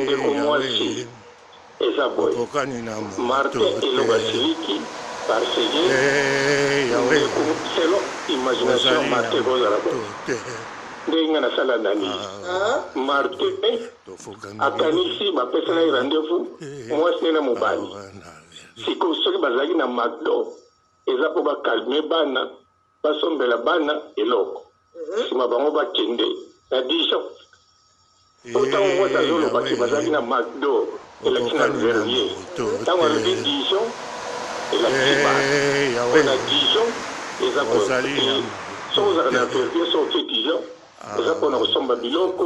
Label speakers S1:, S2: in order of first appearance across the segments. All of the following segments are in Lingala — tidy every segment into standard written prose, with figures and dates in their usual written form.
S1: Ndeko mwasi, eza boye, Martin eloko asiliki parce que ndeko selon imagination ya Martin ekozala boye, ndenge nga nasala analyse, Martin akanisi bapesanaki rendez-vous mwasi ne na mobali, sikoyo soki bazalaki na Macdo eza po ba calmer bana, basombela bana eloko, sima bango bakende na Dijon. Po tango mwasi azoloba ke bazalaki na Macdo elakisi na Verviers, tango alobi Dijon elakisi bar, po na Dijon eza ko soki ozalaka na Verviers soki oke Dijon eza pona kosomba biloko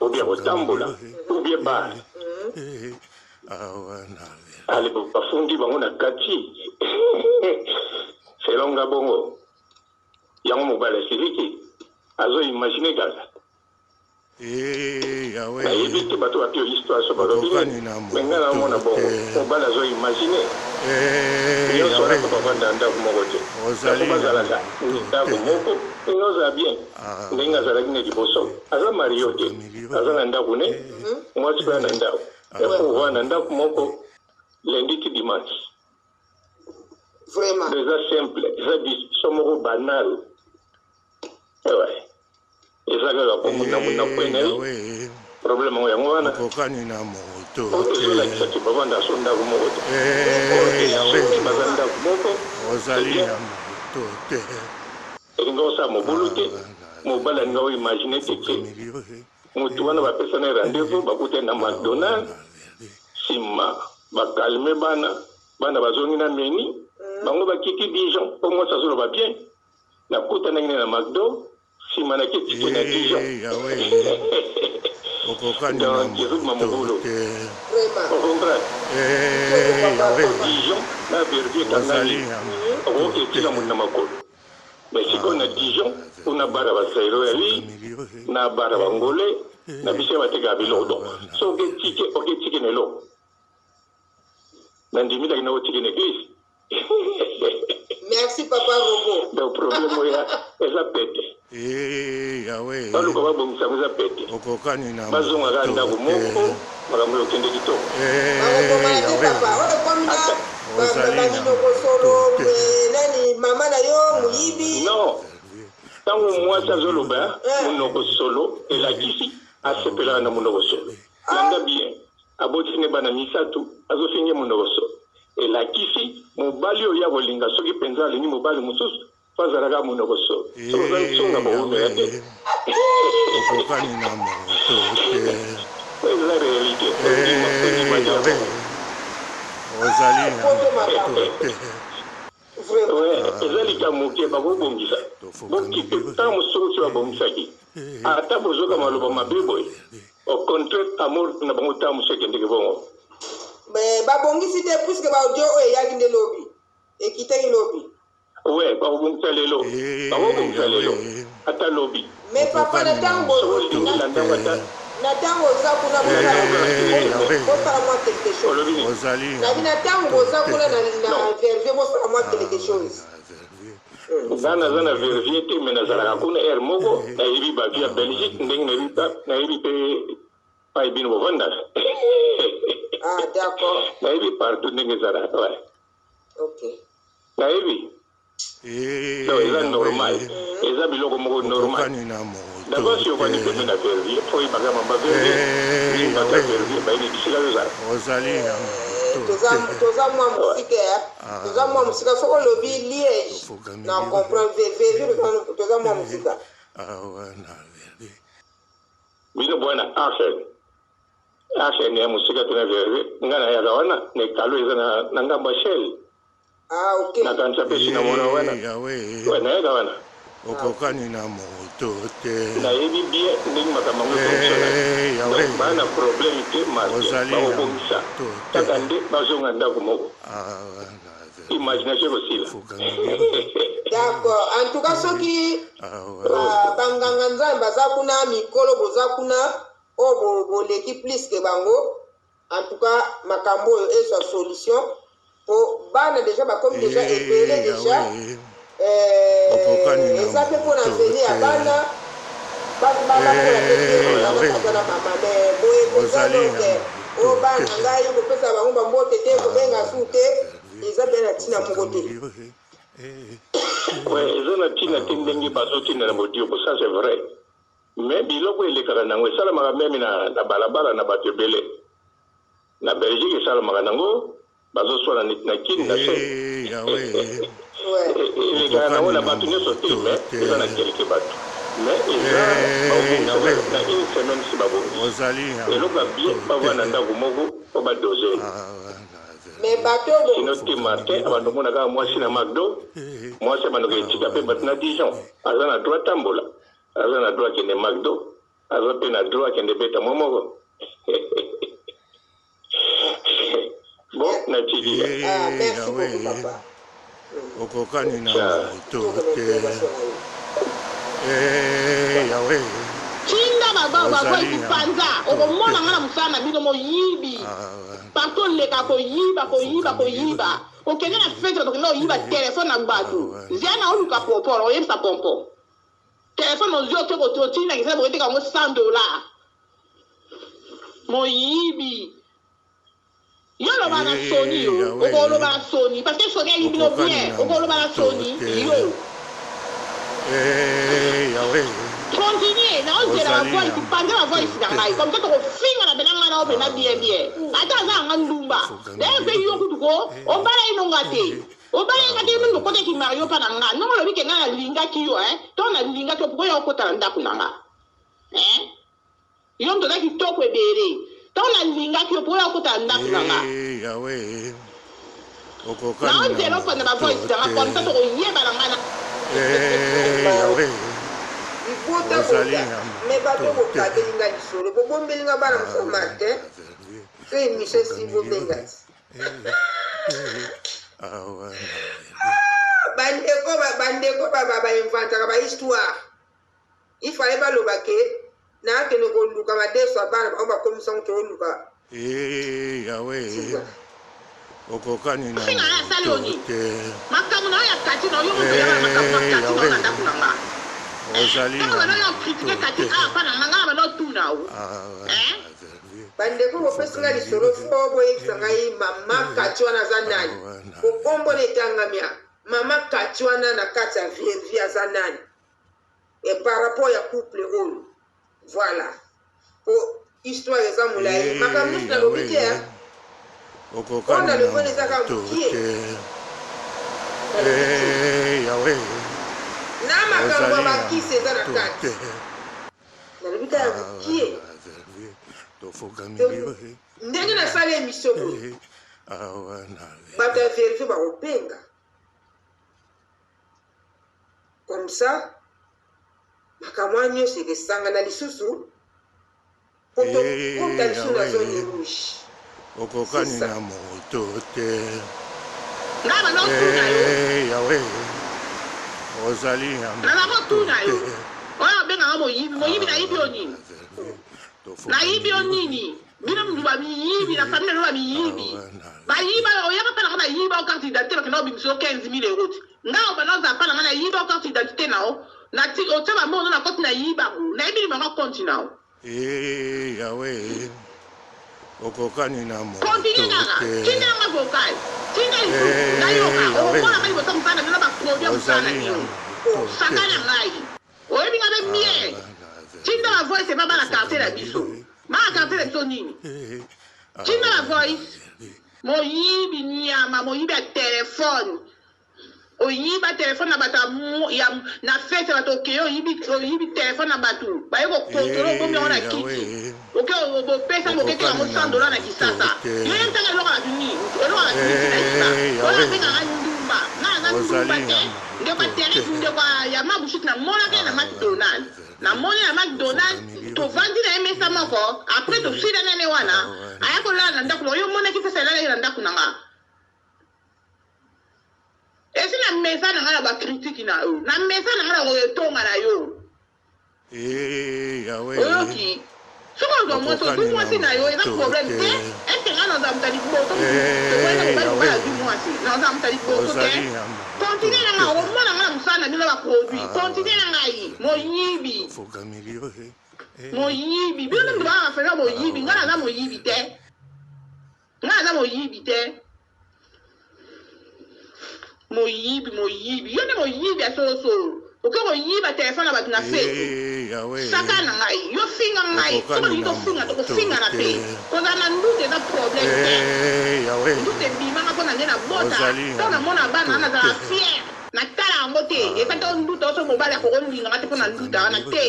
S1: ou bien kotambola ou bien bar. Ale bafundi bango na kati selon nga bongo yango mobali asiliki azo imagine kaka. Nayebi te bato bapi yo histoire so balobi nini mais nga naomona bongo mobali azo imagine nionso wana po bavanda na ndako moko te na po bazalaka ndako moko ndenge ozala bien ndenge azalaki na liboso aza mario te aza na ndako ne mwasi pe na ndako ya po ovanda ndako moko lundi ti dimanche.
S2: Vraiment.
S1: Eza simple, eza discussion moko banal. Ouais. Eza kaka po muna muna kwe na ye. Problème yango yango wana.
S3: Okokani na moto
S1: Po
S3: te.
S1: ezolakisa ke bavanda so ndako moko te. Or ke soki baza ndako moko, c'est
S3: Ozali
S1: bien.
S3: na moto te.
S1: Elinga osala mobulu te. Mobali alinga o imaginer te ke mutu wana bapesana ye rendez-vous bakutani na McDonald, sima ba calmer bana, bana bazongi na menu, bango bakiti Dijon po mwasi azoloba bien. Nakutanaki naye na McDo, sima nake tike na Dijon. Donc ezobima mobulu. O comprendre? Po Dijon na Verviers ekangani, okoki etika moto na makolo. Mais sikoyo na Dijon, kuna bar ya ba Zaïrois eyali, na bar ya ba Angolais, na bisika batekaka biloko. Donc soki oke tike, oke tike na eloko. Nandimilaki na otiki na eglise.
S2: Merci papa robot.
S1: Donc problème oyo eza pete.
S3: Eh,
S1: Baluka babongisa yango eza pete.
S3: Okokani na
S1: Bazonga kaka
S3: moto
S1: ndako
S3: te.
S1: moko makambo ekokende kitoko.
S2: Bakobomana te papa. Oyo ekomi na
S3: Ozali na
S2: baminoko solo
S3: moto te.
S2: nani mama na yo moyibi.
S1: Non, tango mwasi azoloba munoko solo elakisi asepelaka na munoko solo. Landa bien. Aboti ne bana misatu azo finge munoko solo elakisi mobali oyo ye akolinga soki penza alingi mobali mususu faut azala kaka munoko solo soki oza nsunga bowumela te
S3: Okokani na moto te.
S1: Oyo eza realite ondima ondima te
S3: Yahweh, ozali na
S2: Poto
S3: moto
S2: makambo.
S3: te.
S2: Vraiment.
S1: Ouais, eza likambo moke bakobongisa bokipe ntango mosusu soki babongisaki ata bozoka maloba mabe boye au contraire amour na bango ntango mosusu ekendeke bongo.
S2: Mais babongisi te puisque ba audio oyo eyaki nde lobi ekitaki lobi.
S1: Ouais, bakobongisa lelo, bakobongisa lelo ata lobi.
S2: Mais papa na tango
S1: Soki olingi landa yango ata
S2: na tango oza kuna bosala mwa quelque chose.
S1: Olobi nini?
S2: Nabi na tango boza kuna na Verviers bosala mwa quelque chose.
S1: Nga naza na Verviers te mais nazalaka kuna heure moko nayebi ba vie ya Belgique ndenge nayebi nayebi pe pai bino bovandaka.
S2: Ah d'accord.
S1: Nayebi partout ndenge ezalaka ouais.
S2: Ok.
S1: Nayebi. Donc eza normal. Eza biloko moko normal. D'abord si ovandi pembeni na Verviers, faut oyeba kaka mamba Verviers. Mingi bato ya Verviers bayebi bisika yo ozala.
S2: Toza toza mwa mosika ya toza mwa mosika soki olobi Liège na comprendre Verviers toza mwa mosika.
S1: Bino boya na Aachen. Aachen ya mosika te na Verviers. Nga nayaka wana na ekalo eza na ngambo ya Shell.
S2: Ah, ok.
S1: Nakanisa pe si namona wana.
S3: Yahweh,
S1: Ouais, nayaka wana.
S3: okokani na moto te.
S1: Nayebi bien ndenge makambo yango efonctionnaka.
S3: Eh, Yahweh,
S1: Donc, baa na problème te, Martin.
S3: ozali na
S1: Bakobongisa.
S3: moto te.
S1: Kaka nde bazonga ndako moko.
S3: Awa na
S1: Imagination ekosila.
S2: D'accord. En tout cas, soki
S3: awa
S2: ba banganga nzambe baza kuna, mikolo boza kuna, oyo bo- boleki plus que bango, En tout cas makambo oyo ezwa solution po bana dejà bakomi dejà ebele dejà eh, eza pe pona avenir ya bana. Bakola mpe bien
S3: Eh,
S2: tata
S3: Yahweh,
S2: tata na mama mais boye mpenza
S3: ozali
S2: donc
S3: na
S2: o
S3: moto
S2: bana
S3: te.
S2: na ngai kopesa bango bambote te kobenga
S3: Awa
S2: su
S3: na
S2: te
S3: vervi,
S2: eza mpe na ntina moko te.
S3: tofukameli yo. Eh,
S1: Ouais,
S3: eh,
S1: eza na ntina te
S3: awa
S1: ndenge
S3: na
S1: bazotinda na
S3: vervi.
S1: bodioko, ça c'est vrai. Mais biloko elekaka nango esalamaka meme na balabala na bato ebele. Na Belgique esalamaka nango, bazoswana neti na Kin na se.
S3: Eh, Yahweh,
S2: Ouais.
S1: Elekaka nango
S3: okokani
S1: na
S3: na
S1: bato nyonso te,
S3: moto
S1: mais
S3: te.
S1: eza na quelque bato. Mais eza
S3: Eh,
S1: babongisa
S3: Yahweh,
S1: na une semaine si babongisi.
S3: ozali na
S1: Eloko ya bien
S3: moto te.
S1: bavanda ndako moko mpo badose.
S3: Awa na
S2: Mais
S3: vervi,
S2: bato oyo
S1: Sino te Martin
S3: tofukameli
S1: abanda
S3: yo.
S1: omona kaka mwasi na McDo,
S3: Eh,
S1: mwasi abandaka etika
S3: awa
S1: mpe bato
S3: na
S1: na Dijon.
S3: vervi.
S1: Aza na droit tambola, aza na droit akende McDo, aza mpe na droit akende beta mwa moko. Bon, natiki ya.
S2: Ah,
S3: Eh,
S2: merci beaucoup
S3: Yahweh,
S2: papa.
S3: okokani na
S1: Ciao.
S3: moto
S2: Kitoko na
S3: te.
S2: intervention na yo.
S3: Eh,
S2: Voilà.
S3: Yahweh,
S4: Tinda ba ba
S3: ozali
S4: voice
S3: na
S4: panza
S3: moto
S4: okomona
S3: te.
S4: nga na mosala na bino moyibi
S3: Awa na
S4: partout oleka
S3: vervi,
S4: koyiba koyiba
S3: tofukameli yo.
S4: koyiba okende na fete bato okende koyiba
S3: Eh,
S4: telefone na bato
S3: awa na
S4: zia na oluka
S3: vervi.
S4: pompon oyebisa pompon telefone ozwi oke otinda kisasa boketeka yango 100 dollar moyibi yo oloba na soni
S3: Eh,
S4: yo
S3: Yahweh,
S4: okoloba na soni parce que soni ayebi bino
S3: okokani
S4: bien
S3: na
S4: okoloba na
S3: moto
S4: soni
S3: te.
S4: yo
S3: Eh, Yahweh,
S4: continue naozela
S3: ozali
S4: bavoice
S3: na
S4: panza
S3: moto
S4: bavoice na
S3: te.
S4: ngai comme ça tokofinga na pena ngai na yo pena
S3: Awa
S4: bien
S3: na
S4: bien ata aza
S3: vervi,
S4: yanga ndumba
S3: tofukameli
S4: d'ailleurs mpe
S3: yo.
S4: yo kutu ko
S3: Eh,
S4: obala ye nonga te
S3: eh,
S4: obala ye nga te
S3: awa
S4: meme
S3: na
S4: okotaki mario
S3: vervi.
S4: mpa na nga ndongo olobi ke ngai nalingaki yo hein to nalingaki yo pourquoi yo okota na ndako na nga hein yo moto oza kitoko ebele ntango nalingaki yo mpo oya okota na ndako na nga.
S3: Eh, Yahweh, okokani na
S4: Naozela opanza ba
S3: moto
S4: voice na nga
S3: te.
S4: comme ça tokoyebana nga na.
S3: Eh, Yahweh,
S2: Libota
S3: ozali
S2: bota
S3: na
S2: me bato
S3: moto te.
S2: bokabeli nga lisolo bobombeli nga bana mosusu
S3: Awa
S2: Martin
S3: na vervi,
S2: so émission esili
S3: tofukameli yo.
S2: bobenga ti
S3: Eh, eh, awa na vervi.
S2: Bandeko bandeko bainventaka bahistoire. Il fallait baloba ke nakende koluka madeso ya bana bango bakomisa ngo toluka.
S3: Eh, Yahweh,
S2: Voilà.
S3: okokani na
S4: Finga nga asali yo
S3: moto
S4: nini?
S3: te.
S4: Makambo na yo ya kati na yo yo moto oyaka na makambo na
S3: Eh,
S4: kati na yo na
S3: Yahweh,
S4: ndako na nga. Eh,
S3: ozali
S4: ntango
S3: na
S4: banda yo
S3: moto
S4: kritike kati
S3: te.
S4: awa pa na nga nga na banda otuna yo.
S3: Awa
S4: Eh?
S3: na vervi,
S2: Bandeko bopesi nga
S3: tofukameli
S2: lisolo
S3: yo.
S2: fo boyebisa
S3: Eh,
S2: ngai mama
S3: eh,
S2: kati wana aza nani
S3: awa na
S2: po kombo
S3: vervi.
S2: na etangami ya mama kati wana na kati ya vervi aza nani e par rapport ya couple oyo. Voilà, po histoire eza molai makambo
S3: Eh,
S2: nyonso nalobi te
S3: Yahweh,
S2: oyo
S3: okokani na
S2: nalobi wana eza kaka
S3: moto
S2: mokie
S3: te.
S2: nalobi te
S3: Eh, Yahweh,
S2: na makambo ya
S3: ozali na
S2: bakisi eza na
S3: moto
S2: kati
S3: te.
S2: nalobi kaka
S3: Awa
S2: mokie
S3: na vervi, tofukameli yo.
S2: Ndenge nasala émission boye
S3: Eh, awa na
S2: bato
S3: vervi.
S2: ya vervi bakobenga comme ça makambo wana nyonso ekesangana lisusu po tokota
S3: Eh,
S2: lisusu na zone
S3: Yahweh,
S2: rouge. C'est
S3: okokani
S2: ça.
S3: na moto te.
S4: Nga banda otuna yo.
S3: Eh, Yahweh, ozali na
S4: Naza
S3: moto
S4: kotuna
S3: te.
S4: yo. Oyo obengaka moyibi, moyibi nayibi yo
S3: Awa
S4: nini?
S3: na vervi,
S4: Nayibi
S3: tofukameli
S4: yo
S3: yo.
S4: nini? Bino mutu ba miyibi na
S3: Eh,
S4: famille na bino ba miyibi.
S3: awa na vervi.
S4: Bayiba oyaka pa na nga bayiba yo carte d'identité bakenda kobimisa yo 15 000 euros ti. Nga obanda ozala pa na nga nayiba yo carte d'identité na yo. Nati otia ba mbongo na koti nayiba yango. Nayebi numero ya compte na yo.
S3: Eh, Yahweh, okokani na moto
S4: Continue kaka.
S3: te.
S4: Tindela nga vocal. Tinda lisusu
S3: Eh,
S4: nayoka. Okomona
S3: Yahweh,
S4: nga liboso ya mosala na bino na ba produit ya mosala na
S3: ozali na
S4: bino.
S3: moto te.
S4: Saka na ngai. Oyebi nga mpe bien.
S3: Awa na
S4: Tinda
S3: vervi,
S4: ba voice epa bana quartier na
S3: tofukameli
S4: biso.
S3: yo.
S4: Bana quartier na biso nini?
S3: Eh,
S4: Tinda ba
S3: awa na
S4: voice.
S3: vervi.
S4: Moyibi nyama, moyibi ya telefone. Oyiba telefone na bato ya na fete bato okeye oyibi oyibi telefone na bato baye kokontrole obomi yango na
S3: Eh,
S4: kiti
S3: Yahweh,
S4: oke bopesa boketeka
S3: okokani
S4: yango
S3: na
S4: 100 dollar na
S3: moto
S4: Kisasa
S3: te.
S4: yo yebisaka eloko ya bato nini eloko ya bato nini tina yiba
S3: Eh,
S4: oyo
S3: Yahweh,
S4: abengaka ndumba nga naza ndumba
S3: ozali
S4: te
S3: na
S4: ndeko
S3: moto te.
S4: Therese ndeko ya Mabushit namonaka ye na
S3: Awa na
S4: McDonald
S3: vervi,
S4: namoni na McDonald
S3: tofukameli yo.
S4: tovandi na ye mesa moko après
S3: Eh,
S4: tosila nene wana
S3: awa na
S4: aya kolala na
S3: vervi.
S4: ndako na yo omonaki fesa elalaki na ndako na nga esi na mesa na ngai na bakritiki na yo na mesa na ngai na kotonga na yo.
S3: Eh, Yahweh,
S4: Oyoki soki ozwa mwasi ozwi
S3: okokani na
S4: mwasi na yo eza
S3: moto
S4: problème
S3: te.
S4: te. Est-ce que ngai nazala moto ya liboso tokoyena
S3: Eh,
S4: mobali mobali
S3: Yahweh,
S4: azwi mwasi? Nazala moto ya liboso te.
S3: ozali ya moto
S4: Continue na
S3: te.
S4: ngai, okomona ngai na mosala na bino ba produit.
S3: Awa
S4: Continue na ngai, moyibi.
S3: tofukameli yo eh, eh,
S4: Moyibi. Bino nde
S3: eh,
S4: moto baa bafrère moyibi.
S3: awa
S4: Ngai naza moyibi te. Ngai naza moyibi te. Moyibi, moyibi. Yo nde moyibi ya solosolo. Oke koyiba telefone na bato na feti.
S3: Eh, Yahweh,
S4: Saka na ngai. Yo finga ngai. Soki
S3: okokani
S4: olingi
S3: na
S4: tofinga,
S3: moto
S4: tokofingana
S3: te.
S4: mpe. Kozala na nduta eza problème te.
S3: Eh, Yahweh,
S4: Nduta ebimanga mpo na nde nabota.
S3: ozali ya
S4: Ntango namona
S3: moto
S4: bana wana
S3: te.
S4: nazala fière. Natala yango te. Eza te
S3: Awa
S4: nduta oso mobali akokolinga nga te mpo na nduta
S3: tofukameli
S4: wana
S3: yo
S4: te.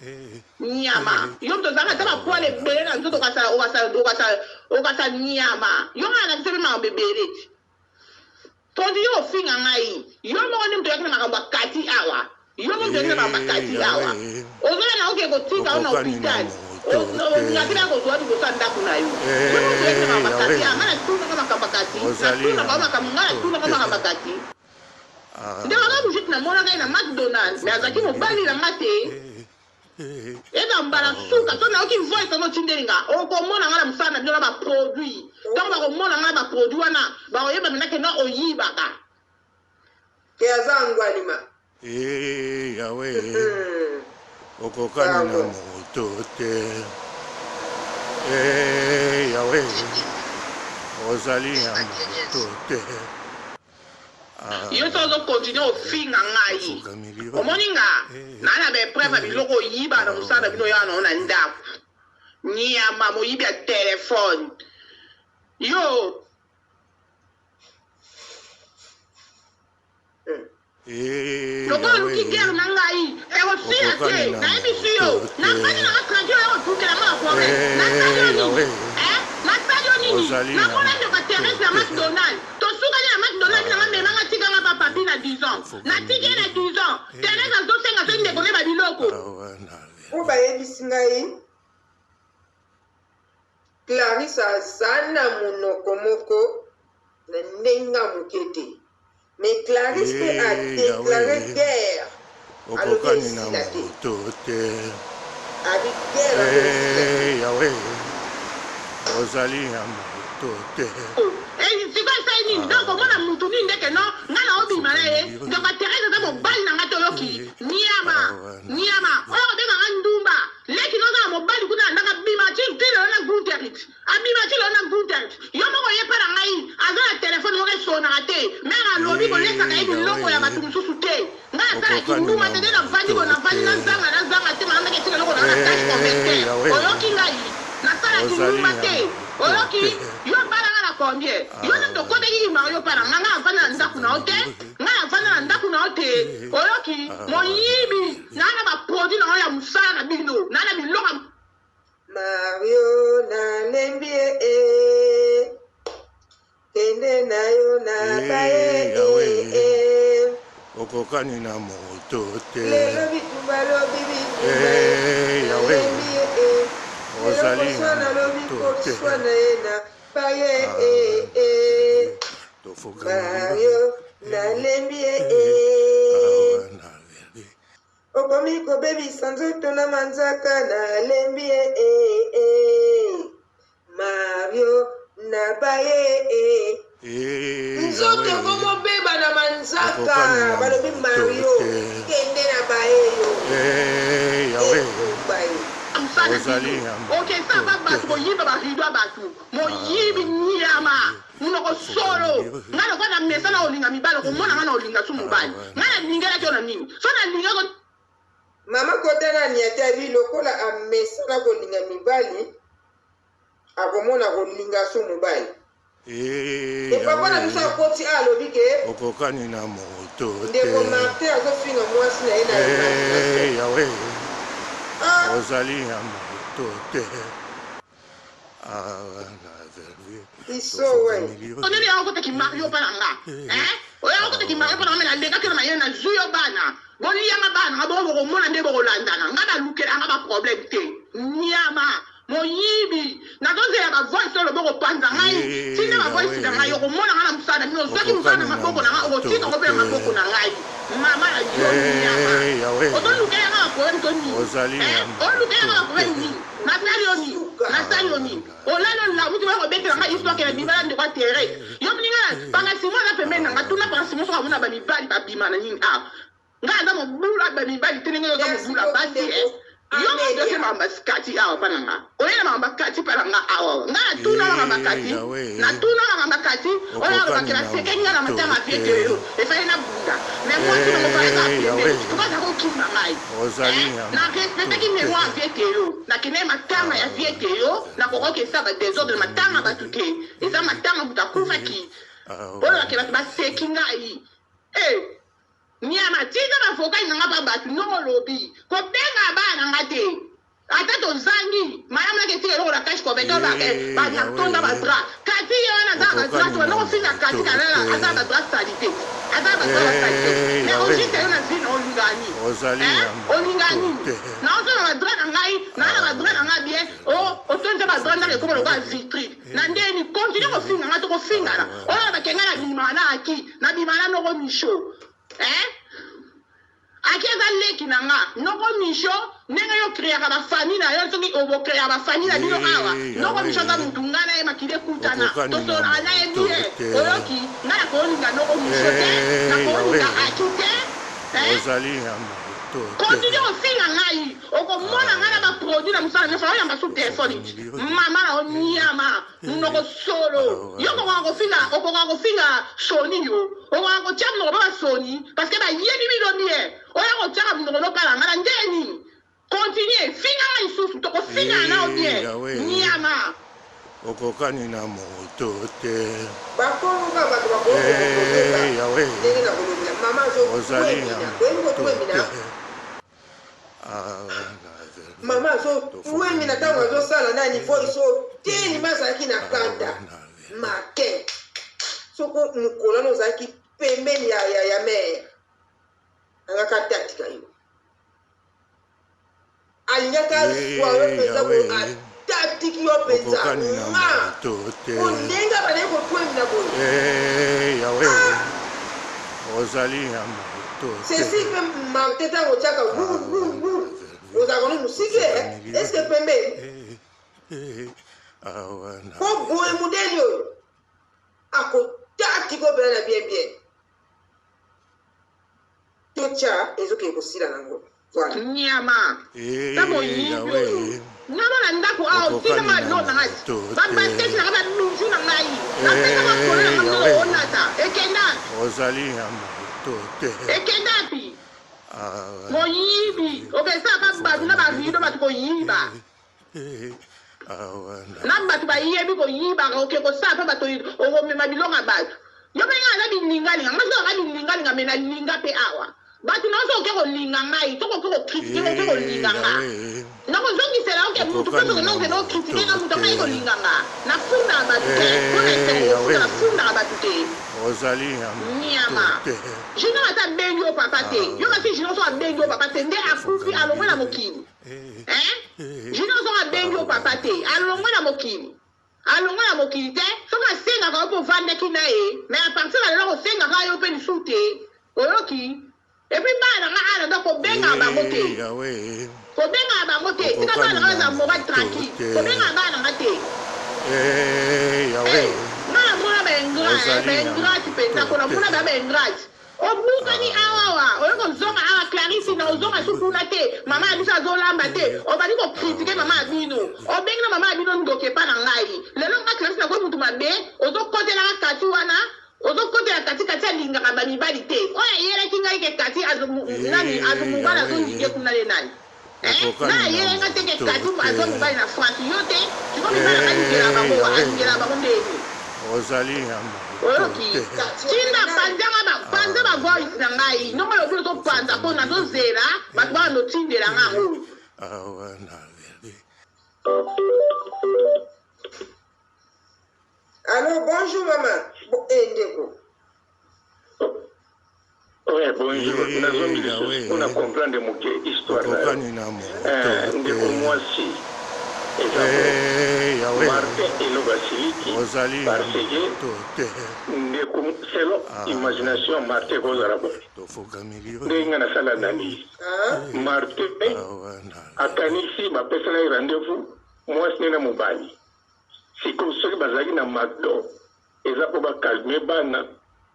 S3: eh,
S4: Nyama.
S3: eh,
S4: Yo moto ozalaka ata
S3: awa
S4: bapoile ebele na nzoto okasa okasa okasa okasa nyama. Yo ngai nalakisa mpe makambo ebele ti. Tondi yo ofinga ngai. Yo moko nde moto oyaki na makambo ya kati awa. Yo moko moto oyaki na makambo ya
S3: Eh,
S4: kati awa.
S3: Yahweh,
S4: Ozoya na oke kotika yo na
S3: okokani na
S4: hôpital.
S3: moto te.
S4: Olingaki na kozwa liboso ya ndako na yo. Yo moko moto oyaki na
S3: Eh,
S4: makambo ya kati
S3: Yahweh,
S4: awa. Ngai natunaka makambo ya kati.
S3: ozali ya
S4: Natunaka yo makambo ngai
S3: moto
S4: natunaka
S3: te.
S4: makambo ya kati. Ndeko
S3: Awa
S4: nga Brigitte namonaka ye na McDonald mais azalaki
S3: tofukameli yo
S4: mobali na nga te.
S3: eh, eh,
S4: Eza mbala
S3: awa
S4: suka so nayoki voice yango otindeli nga okomona nga na mosala na bino na ba produit ntango bakomona nga na ba produit wana bakoyeba mpenza ke no oyibaka.
S2: Ke aza angwalima.
S3: Eh, Yahweh, okokani na
S2: Bravo.
S3: moto te. Eh, Yahweh, ozali ya moto te.
S4: Yo soki ozo continuer ofinga ngai omoni nga naa na ba epreuve ya biloko oyiba na mosala na bino oya nango na ndaku niama moyibi ya telephone yo. Lokola oluki guerre na ngai ekosila te nayebisi yo nafandi nanga tranquille oya kotukela nga ba problème nasali yo nini eh nasali yo nini namona ndeko ya Therese na McDonald tosukani na McDonald nanga mema nga tika nga pa papi na 10 ans natiki ye na 10 ans Therese azosenga soki ndeko ne ba biloko.
S2: Po bayebisi ngai Clarisse aza na munoko moko na ndenge ya muke te mais Clarisse pe a
S3: Eh,
S2: declare
S3: Yahweh,
S2: guerre alobi
S3: okokani na
S2: esila te
S3: moto te.
S2: abi guerre yango esila te.
S3: Eh, Yahweh, ozali ya moto te.
S4: Eh, sikoyo esali nini donc omona mutu nini nde ke non nga na obima na ye ndeko ya Therese aza mobali na nga te oyoki niama niama oyo kobenga nga ndumba leki no aza na mobali kuna na ndako abima ti ti lelo na Gunterit abima ti lelo na Gunterit yo moko ye pa na ngai aza na telefone moko esonaka te mare alobi kolesaka ye
S3: Eh,
S4: biloko ya
S3: Yahweh,
S4: bato mosusu te nga nasala
S3: okokani
S4: kindumba
S3: na
S4: te nde navandi
S3: moto
S4: boye navandi
S3: te.
S4: nazanga nazanga te malandaki esika eloko na nga na cash
S3: Eh,
S4: converter
S3: Yahweh,
S4: oyoki ngai nasala
S3: ozali
S4: kindumba
S3: ya
S4: te
S3: moto
S4: oyoki
S3: te.
S4: yo obalanga na combien yo nde tokotaki kimario pa na nga nga navanda na ndako na yo te nga navanda na ndako na yo te oyoki moyibi naa na baproduit na yo ya mosala na bino naa na biloko ya
S2: Mario nalembi ye eh. Kende na yo na baye
S3: Eh,
S2: eh,
S3: Yahweh,
S2: eh.
S3: okokani na moto te.
S2: Lelo bitumba lobi bitumba ye
S3: Eh, Yahweh,
S2: nalembi ye eh. Lelo
S3: ozali na
S2: koswana lobi
S3: moto te.
S2: koswana ye na baye eh, eh.
S3: Tofukameli yo.
S2: Mario nalembi ye eh.
S3: Awa naleli.
S2: Okomi kobebisa nzoto na manzaka nalembi ye eh, eh. Mario na baye eh.
S3: Eh,
S2: Nzoto
S3: Yahweh,
S2: ekomobeba na manzaka
S3: okokani na
S2: balobi
S3: moto
S2: Mario
S3: te.
S2: kende na baye yo
S3: Eh, Yahweh,
S2: etumba yo.
S4: mosala
S3: ozali
S4: bino
S3: ya
S4: okesa
S3: moto
S4: ba
S3: te.
S4: bato koyiba barido ya bato moyibi nyama monoko solo ngai lokola na mesa na olinga mibali okomona ngai na olinga su mobali ngai nalingelaki yo na nini so nalingaki
S2: Mama kota na niati abi lokola amesana kolinga mibali akomona kolinga su mobali.
S3: Eh,
S2: E papa na biso
S3: Yahweh,
S2: akoti a alobi ke
S3: okokani na moto te.
S2: ndeko Martin azofinga mwasi na ye na imagination.
S3: Eh, Yahweh,
S2: Ah,
S3: ozali ya moto te. Awa nazali
S2: biso we.
S3: tofukameli yo.
S4: Onene yango koteki mario mpa na nga eh oya koteki mario mpa na nga me nalekaki na mayele nazwi yo bana bolianga bana nga bongo bokomona nde bokolandana nga balukela nga baproblème te nyama moyibi nazozela bavoice oyo bokopanza ngai tinda
S3: Eh,
S4: bavoice na ngai
S3: Yahweh,
S4: okomona ngai na mosala na bino ozwaki mosala na
S3: okokani na
S4: maboko na ngai
S3: moto
S4: okotika ngo mpe na
S3: te.
S4: maboko na ngai mama na yo nyama
S3: Eh, Yahweh,
S4: ozolukela nga baproblème to nini
S3: ozali ya
S4: olukela
S3: moto
S4: nga
S3: te.
S4: baproblème nini nasali yo nini
S2: Suka.
S4: Nasali yo nini? Olali olamuki oya kobetela nga histoire ke na bima na ndeko ya Therese. Yo moninga na panga Simon aza pembeni na nga tuna panga Simon soki amona ba mibali ba bima na nini awa. Nga aza mobula ba mibali te ndenge yo oza
S2: Merci
S4: mobula
S2: beaucoup
S4: basi eh.
S2: ndeko
S4: Yo moto otie
S2: Amelia.
S4: makambo ya kati awa pa na nga. Oye na makambo ya kati pa na nga awa. Nga natuna makambo ya
S3: Eh,
S4: kati.
S3: Yahweh,
S4: Natuna makambo ya kati. Oyo
S3: okokani
S4: alobaki
S3: na
S4: nasekeli nga na
S3: moto
S4: matanga
S3: te.
S4: vie te yo. Efali na bunda. Mais mwasi nango fallait azala
S3: Eh,
S4: pembeni.
S3: Yahweh,
S4: Pourquoi aza kokima ngai?
S3: ozali
S4: Eh?
S3: ya
S4: Na
S3: moto
S4: respectaki
S3: te.
S4: memoire vie te yo. Nakendaki matanga ya vie te yo. Nakokoki esala ba desordre matanga bato te. Eza matanga moto akufaki. Olobaki bato baseki ngai. Eh! Niama tika ba vocal na nga pa batu ndenge olobi kobenga bana na nga te ata tozangi malamu nake tika eloko na cash coberteur ba eh, ba na tonda ba drap kati ye wana aza ba drap tobanda kofinga kati kalala aza ba drap salite aza ba drap ba salite mais au juste yo na vie na olinga nini eh olinga nini na ozala ba drap na ngai na na ba drap na ngai bien o otondisa ba drap ndaka ekoma lokola vitrine na ndeni continue kofinga nga tokofingana oyo bakenga na bima na aki na bima na noko micho eh aki aza leki na nga noko micho ndenge yo creaka ba famille na yo soki obocreaka ba famille na bino awa noko micho aza mutu nga na ye makili ekutana tosolaka na ye bien oyoki nga nakolinga noko micho te nakolinga aki te eh continue kofinga ngai Okomona nga na ba produit na musala nionso oyamba su telephone mama na yo niama munoko solo yo okokoka kofinga okokoka kofinga soni yo okoka kotia munoko pa ba soni parce que bayebi bino bien oya kotiaka munoko no pa na nga na ndenge nini continue finga nga lisusu tokofingana na yo bien niama.
S3: Okokani na moto te.
S2: Bakongo kaka bato bakoki
S3: Eh,
S2: kokokoyeba
S3: Yahweh,
S2: ndenge na kolobela mama
S3: ozali ya
S2: azotwemina boyebi
S3: moto
S2: kotwemina
S3: te.
S2: Mama azotwemina ntango azosala nani voice oyo telima azalaki na kanda martin soko mokolo wana ozalaki pembeni ya, ya, ya mere alingaka atatika yo alingaki azwa yo mpenza boye atatiki yo mpenza nga po ndenge abandaki kotwemina boye ah! Ceci mpe Martin ntango otiaka ozalaka no mosike eske pembeni po boye modeli oyo akotatiko mpena na bien bien Totya ezokende kosila nango. Voilà.
S4: Nyama ta moyibi oyo nyama na ndako awa otinda nga biloko na ngai ba basket na ngai ba bijoux na ngai napesa makolo na ngai ndenge olata ekenda ekenda wapi moyibi okesala pa bato na ba rido bato koyiba na bato bayebi koyibaka oke kosala mpe bato okomema biloko ya bato yo mpe ngai naza bilingalinga ngai soki ngai bilingalinga me nalinga mpe awa bato na oso oke kolinga ngai soki oke kokritike oke kolinga nga nakozongisela oke mutu mpe soki nokende okritike nga moto akai kolinga nga nafundaka bato te mpo na esengo kofunda nafundaka bato te nyama junior ata abengi yo papa te yo kasi junior soki abengi yo papa te nde akufi alongwe na mokili Hein? Junior soki abengi yo papa te, alongwe na mokili. Alongwe na mokili te, soki asengaka yo mpo ovandaki na ye, mais à partir ya lelo akosengaka yo mpe lisusu te. Oyoki? Et puis bana na nga awa donc kobengaka bango te. Kobengaka bango te. Tika bana na nga bazala moral tranquille. Kobengaka bana na nga te. Eh, nga namona ba ingrat, eh, ba ingrat penza, ko namona ba ba ingrat. Obukani awa awa oye kozonga awa Clarisse na ozonga su kuna te mama ya biso azolamba te obandi ko critique mama ya bino obengi na mama ya bino ndoki epa na ngai lelo nga Clarisse nakomi mutu mabe ozokotelaka kati wana ozokotela kati kati alingaka ba mibali te oyo ayelaki ngai ke kati azo nani azo mobali azolinge kuna ye nani eh nga ayelaki nga te ke kati azwa mobali na France yo te sikoyo mibali anga alingela bango alingela bango ndenge Oyoki? Tinda panza nga ba panza ba voice na ngai. Ndongo olobi ozo panza po nazo zela bato ba bando tindela nga yango.
S2: Allo, bonjour maman. Bo, eh, ndeko.
S1: Ouais, bonjour. Nazongi lisusu mpo na comprendre moke histoire na yo. Eh, ndeko mwasi, eza boye. Martin Eloko asiliki parce que ndeko selon imagination ya Martin ekozala boye. Ndenge nga nasala analyse. Martin akanisi bapesana ye rendez-vous. Mwasi ne na mobali. Sikoyo soki bazalaki na McDo eza po ba calmer bana,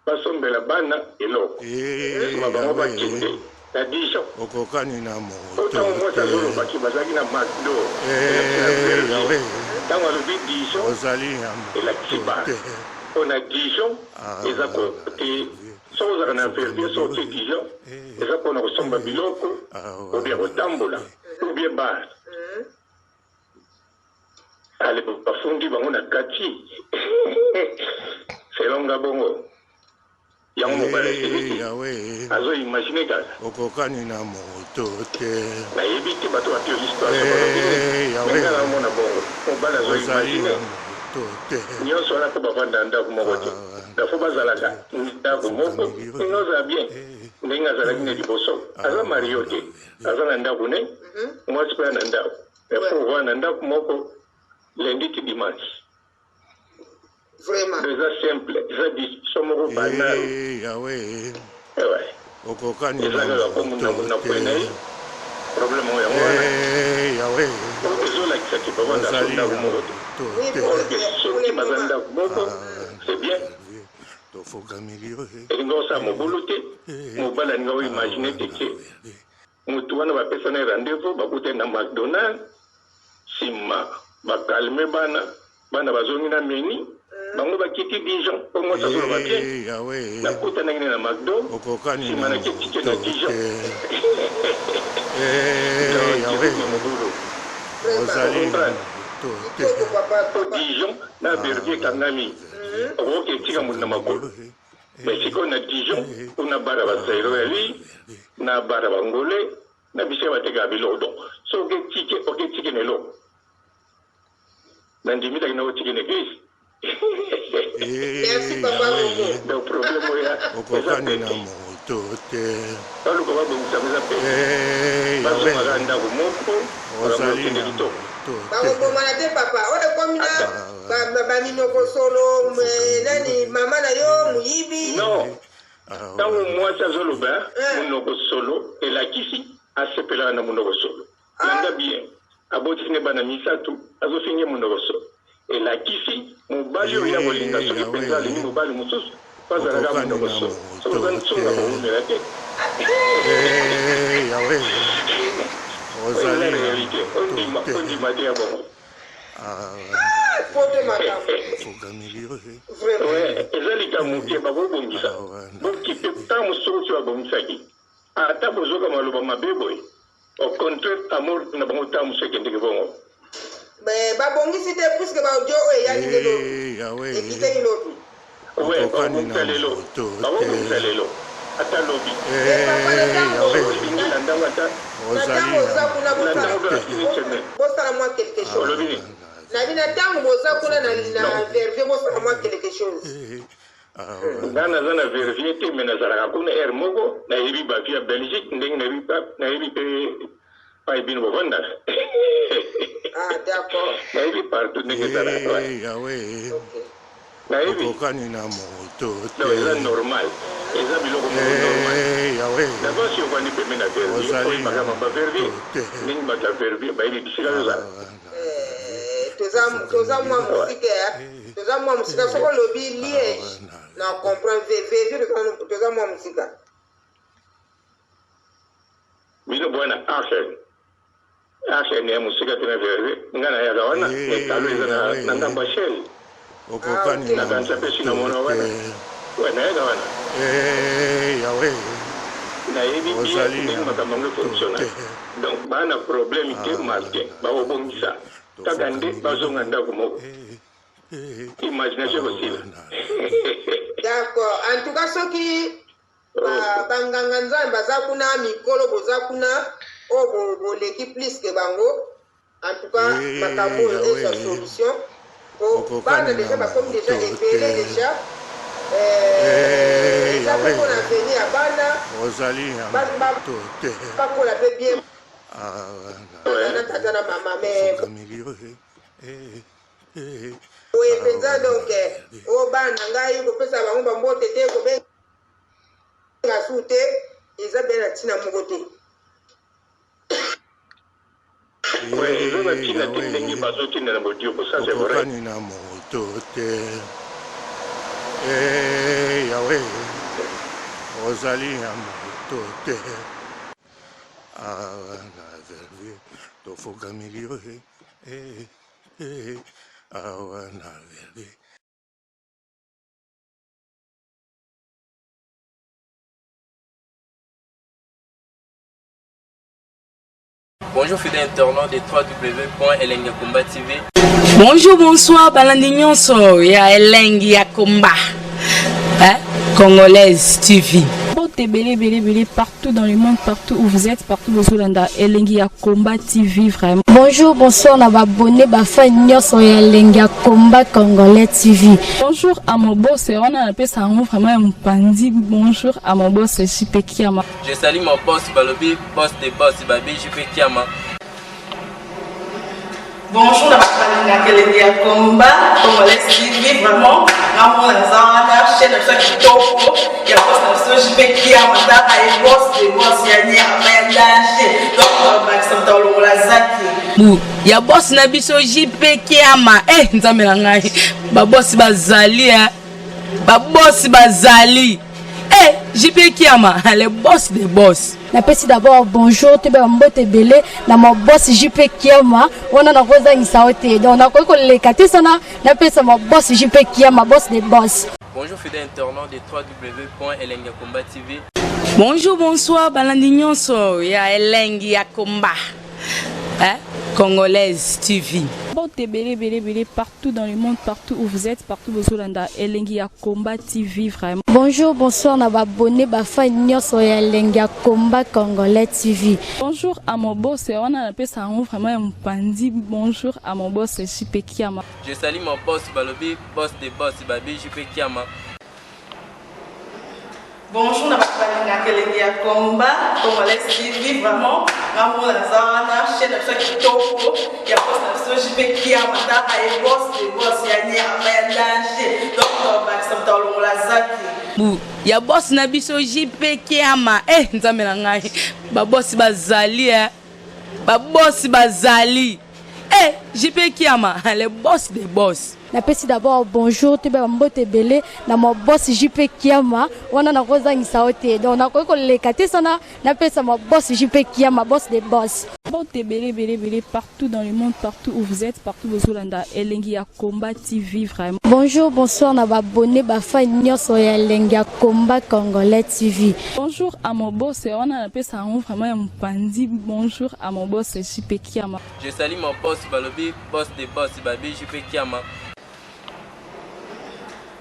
S1: basombela bana eloko.
S3: Eh,
S1: Sima bango
S3: Yahweh,
S1: bakende na Dijon.
S3: okokani na
S1: Po
S3: moto
S1: tango mwasi
S3: te.
S1: azoloba ke bazalaki na McDo elakisi na
S3: Eh,
S1: Verviers.
S3: Yahweh,
S1: Tango alobi Dijon
S3: ozali ya
S1: elakisi
S3: moto
S1: bar.
S3: te.
S1: Po na Dijon eza
S3: Ah,
S1: kote soki ozalaka na Verviers soki oke Dijon
S3: eh,
S1: eza pona kosomba
S3: eh,
S1: biloko
S3: awa
S1: ou bien
S3: na
S1: kotambola ou bien bar. Ale bafundi bango na kati selon nga bongo yango mobali
S3: Eh,
S1: asiliki
S3: Yahweh,
S1: azo imagine kaka
S3: okokani na moto te.
S1: nayebi te bato bapio histoire so balobi nini
S3: Eh,
S1: me
S3: Yahweh,
S1: nga naomona bongo mobali azo
S3: ozali
S1: imagine
S3: ya moto te.
S1: nyonso wana mpo bavanda ndako moko te
S3: Awa
S1: dafo bazalaka ndako moko
S3: tofukameli
S1: ndenge ozala bien
S3: Eh,
S1: ndenge azalaki na
S3: eh,
S1: liboso aza
S3: awa
S1: mario
S3: na
S1: te aza na ndako ne mwasi mpe na ndako
S2: Ouais.
S1: efo ovanda na ndako moko lundi ti dimanche.
S2: Vraiment.
S1: Eza simple, eza discussion moko banal.
S3: Eh, Yahweh,
S1: Ewe,
S3: okokani
S1: eza
S3: na
S1: kaka komo
S3: moto
S1: na
S3: te.
S1: kwena ye problème oyo yango wana.
S3: Eh, Yahweh,
S1: Oyo ezolakisa ke bavanda so
S3: ozali
S1: ndako
S3: ya
S1: moko te.
S3: moto
S2: Oui,
S3: te.
S2: pour
S1: Or ke
S2: le, pour
S1: soki
S2: le
S1: baza
S2: moment.
S1: ndako moko,
S3: Ah,
S1: c'est bien.
S3: tofukameli yo.
S1: Elingi osala mobulu te,
S3: Eh,
S1: mobali alinga oimagine
S3: awa
S1: te
S3: na
S1: ke motu wana bapesana ye rendez-vous bakutani na McDonald, nsima bakalme bana, bana bazongi na meni, bango bakiti Dijon mpo mwasi azoloba bien
S3: Eh, Yahweh,
S1: nakutanaki ne na McDo,
S3: okokani
S1: nsima
S3: na
S1: nake tike na
S3: moto
S1: Dijon.
S3: te. Eh,
S1: Donc
S3: Yahweh,
S1: dirume mobulu
S2: Vraiment.
S3: ozali ya
S1: okomprendre
S3: moto te.
S2: Kitoko papa,
S1: mpo
S2: papa.
S1: Dijon na Verviers ekangami, okoki etika moto na makolo. Mais sikoyo na Dijon kuna bara basairo yali na bara bangole na bisika batekaka biloko, donc soki oketike oketike na eloko nandimitaki na otike na eglise.
S2: Merci
S3: Eh,
S2: papa
S3: Yahweh,
S2: Robo.
S1: Donc problème oyo eza
S3: okokani na
S1: pete,
S3: moto te.
S1: baluka babongisa eza pete,
S3: Eh, Yahweh,
S1: bazongaka ndako moko, makambo
S3: ozali
S1: ekende
S3: ya
S1: kitoko.
S3: moto te.
S2: Bakobomana te papa. Oyo ekomi na
S1: Ata
S2: baminoko solo nani mama na yo moyibi.
S1: Non, ntango mwasi azoloba
S2: Eh.
S1: monoko solo elakisi asepelaka na monoko solo. Landa bien, aboti ne bana misato, azofinge monoko solo elakisi mobali oyo ya kolinga.
S3: Eh,
S1: Soki mpenza alingi
S3: Yahweh,
S1: mobali mosusu po azalaka
S3: okokani
S1: monoko
S3: na
S1: solo, soki
S3: moto
S1: oza nsunga
S3: te.
S1: kowumela te.
S3: Eh, Yahweh,
S1: Oyo eza
S3: ozali ya
S1: réalité,
S3: moto
S1: ondima
S3: te.
S1: ondima te ya bongo.
S3: Awa
S2: Poto makambo.
S3: tofukameli yo.
S2: Vraiment.
S1: Ouais, eza likambo moke bakobongisa,
S3: Awa na
S1: bokipe ntango mosusu osi babongisaki ata bozoka maloba mabe boye, au contraire amour na bango ntango mosusu ekendeki bongo.
S2: Mais babongisi te puisque ba audio oyo eyaki nde lobi.
S3: Eh, Yahweh,
S2: Ekitaki lobi.
S1: We
S3: okokani
S1: bakobongisa
S3: na
S1: lelo,
S3: moto te.
S1: bakobongisa lelo ata lobi.
S2: Mais papa na
S3: Eh,
S2: ntango
S3: Yahweh,
S1: olingi na ntango ata
S2: na
S3: ozali
S2: ntango
S3: ya
S2: oza kuna
S1: na
S3: moto
S2: bosala
S1: ntango
S3: te.
S1: mpe une semaine.
S2: bosala mwa quelque chose.
S1: Olobi nini?
S2: Na bino ntango boza kuna na
S1: Non,
S2: Verviers bosala mwa quelque chose.
S1: Nga naza na Verviers te, me nazalaka kuna aire moko, nayebi bavie ya Belgique ndenge nayebi nayebi mpe pai bino bovandaka.
S2: Ah, d'accord.
S1: Nayebi partout ndenge ezalaka, ouais.
S3: Eh, Yahweh,
S2: Ok.
S1: Nayebi.
S3: okokani na moto
S1: Donc eza
S3: te.
S1: normal, eza biloko moko normal.
S3: Eh, Yahweh,
S1: D'abord si ovandi pembe na Verviers,
S3: ozali
S1: oyebaka
S3: ya
S1: mamba
S3: moto
S1: Verviers
S3: te.
S1: ndenge bato ya Verviers bayebi bisika ozala.
S2: Eh, toza mwa mosika ya toza mwa mosika. Soki olobi Liège na comprendre, Verviers toza mwa mosika.
S1: Bino bwana Aachen, Aachen ya mosika te na Verviers. Nga nayaka wana ekalo eza na ngambo ya Shell.
S3: Okokani
S2: Ah, ok.
S3: na
S1: Nakanisa mpe si
S3: moto
S1: namona wana
S3: te.
S1: We nayaka wana.
S3: Eh, Yahweh,
S1: Nayebi bien
S3: ozali
S1: ndenge
S3: ya
S1: makambo yango
S3: moto
S1: efonctionna.
S3: te.
S1: Donc baa na problème te, Martin, bakobongisa kaka nde bazonga ndako moko, imagination ekosila.
S2: D'accord. En tout cas soki banganga nzambe baza kuna, mikolo boza kuna oyo boleki plus ke bango, en tout cas
S3: Eh,
S2: makambo oyo ezwa
S3: Yahweh,
S2: solution po bana
S3: okokani na
S2: déjà bakomi déjà
S3: moto
S2: ebele
S3: te.
S2: déjà.
S3: Eh,
S2: Eza mpe
S3: Yahweh,
S2: mpona avenir ya bana
S3: ozali ya moto te.
S2: bakola mpe bien na tata na mama, mais
S3: tofukameli yo. Eh,
S2: boye mpenza donc oyo bana na ngai kopesa bango bambote te, kobenga su te, eza bien na ntina moko te.
S1: Ouais, eza na ntina te ndenge
S3: Yahweh,
S1: bazotinda na bodioko, ça c'est vrai.
S3: Okokani na moto te. Eh Yahweh, ozali ya moto te. Awa na Bellevue, tofukameli yo eh, eh, eh, awa na Bellevue.
S5: Bonjour fidèles internautes de www.elengakomba TV.
S6: Bonjour, bonsoir, balandi nyonso ya elengi ya komba. Hein? Congolaise TV.
S7: Mbote ebele ebele ebele partout dans le monde, partout où vous êtes, partout bozolanda elengi ya combat TV vraiment.
S8: Bonjour, bonsoir na ba abonné ba fan nyonso ya elengi ya combat congolais TV.
S7: Bonjour à mon boss, wana napesa yango vraiment ya mopanzi. Bonjour à mon boss JP Kiama.
S5: Je salue mon boss Balobi, boss des boss Babi JP Kiama.
S9: Bonjour na bato balingaka elengi ya combat congolais TV vraiment ngamona naza wana chaîne na biso ya kitoko ya boss na biso JP Kiama tala ye boss de boss ya nyama ya danger donc bakisa moto alongola zaki
S6: Bu ya boss na biso JP Kiama. Eh nzambe na ngai. Ba boss bazali eh. Ba boss bazali. Eh JP Kiama, le boss des boss.
S8: Napesi d'abord bonjour toyeba ba mbote ebele na ma boss JP Kiama wana nakozangisa yo te donc nakoki koleka te sana napesa ma boss JP Kiama boss des boss.
S5: Bonjour fidèles internautes de www.elengakomba TV.
S6: Bonjour, bonsoir, balandi nyonso ya elengi ya komba. Hein? Congolaise TV.
S7: Mbote ebele ebele ebele partout dans le monde, partout où vous êtes, partout bozolanda elengi ya combat TV vraiment.
S8: Bonjour, bonsoir na ba abonné ba fan nyonso ya elengi ya combat congolais TV.
S7: Bonjour à mon boss, wana napesa yango vraiment ya mopanzi. Bonjour à mon boss JP Kiama.
S5: Je salue mon boss Balobi, boss des boss Babi JP Kiama.
S9: Bonjour na bato balingaka elengi ya combat congolais TV vraiment ngamona naza wana chaîne na biso ya kitoko ya boss na biso JP Kiama tala ye boss de boss ya nyama ya danger donc bakisa moto alongola zaki.
S6: Bu ya boss na biso JP Kiama. Eh nzambe na ngai. Ba boss bazali eh. Ba boss bazali. Eh JP Kiama, le boss des boss.
S8: Napesi d'abord bonjour toyeba ba mbote ebele na ma boss JP Kiama wana nakozangisa yo te donc nakoki koleka te sana napesa ma boss JP Kiama boss des boss.
S7: Mbote ebele ebele ebele partout dans le monde, partout où vous êtes, partout bozolanda elengi ya combat TV vraiment.
S8: Bonjour, bonsoir na ba abonné ba fan nyonso ya elengi ya combat congolais TV.
S7: Bonjour à mon boss, wana napesa yango vraiment ya mopanzi. Bonjour à mon boss JP Kiama.
S5: Je salue mon boss Balobi, boss des boss Babi JP Kiama.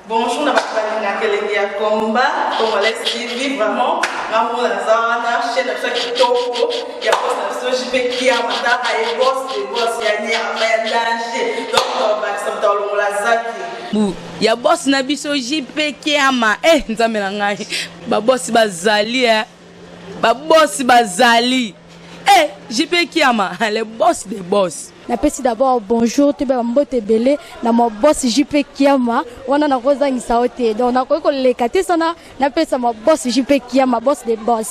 S9: Bonjour na bato balingaka elengi ya combat congolais TV vraiment ngamona naza wana chaîne na biso ya kitoko ya boss na biso JP Kiama tala ye boss de boss ya nyama ya danger donc bakisa moto alongola zaki.
S6: Bu ya boss na biso JP Kiama. Eh nzambe na ngai. Ba boss bazali eh. Ba boss bazali. Eh JP Kiama, le boss des boss.
S8: Napesi d'abord bonjour toyeba ba mbote ebele na ma boss JP Kiama wana nakozangisa yo te donc nakoki koleka te sana napesa ma boss JP Kiama boss des boss.